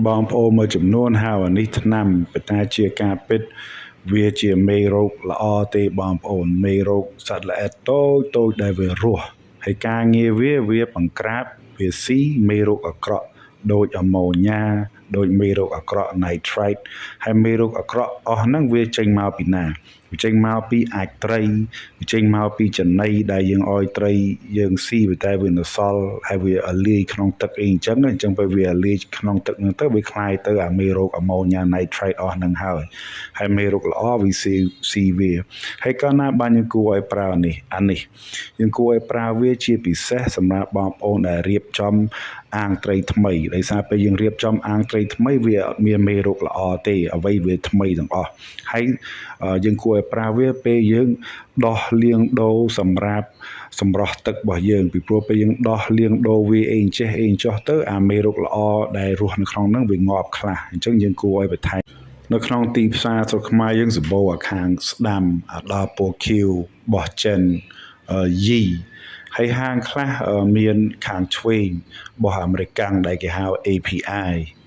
បងប្អូនមួយចំនួនហៅអានេះថ្នាំប៉ុន្តែជាការពិតវាជាមេរោគល្អទេបងប្អូនមេរោគសត្វល្អិតតូចតូចដែលវារស់ហើយការងារវាវាបង្ក្រាបវាស៊ីមេរោគអាក្រក់ដូចអាម៉ូញ៉ាដូចមេរោគអាក្រក់ nitrite ហើយមេរោគអាក្រក់អស់ហ្នឹងវាចេញមកពីណាវាចេញមកពីអាចត្រីវាចេញមកពីចំណីដែលយើងឲ្យត្រីយើងស៊ីវាតែវានៅសល់ហើយវាលាយក្នុងទឹកអីអញ្ចឹងអញ្ចឹងពេលវាលាយក្នុងទឹកហ្នឹងទៅវាក្លាយទៅអាមេរោគអាម៉ូញ៉ា nitrite អស់ហ្នឹងហើយហើយមេរោគល្អវាស៊ីស៊ីវាហើយកាលណាបានយើងគួរឲ្យប្រើនេះអានេះយើងគួរឲ្យប្រើវាជាពិសេសសម្រាប់បងប្អូនដែលរៀបចំអាងត្រីថ្មីដោយសារពេលយើងរៀបចំអាងត្រីថ្មីវាអត់មានមេរោគល្អទេអ្វីវាថ្មីទាំងអស់ហើយយើងគួរឲ្យប្រើវាពេលយើងដោះលាងដូរសម្រាប់សម្រស់ទឹករបស់យើងពីព្រោះពេលយើងដោះលាងដូរវាអីចេះអីចោះទៅអាមេរោគល្អដែលរស់នៅក្នុងហ្នឹងវាងាប់ខ្លះអញ្ចឹងយើងគួរឲ្យបន្ថែមនៅក្នុងទីផ្សារស្រុកខ្មែរយើងសម្បូរអាខាងស្ដាំអាដល់ពណ៌ខៀវរបស់ចិនយីហើយហាងខ្លះមានខាងឆ្វេងរបស់អាមេរិកាំងដែលគេហៅ API។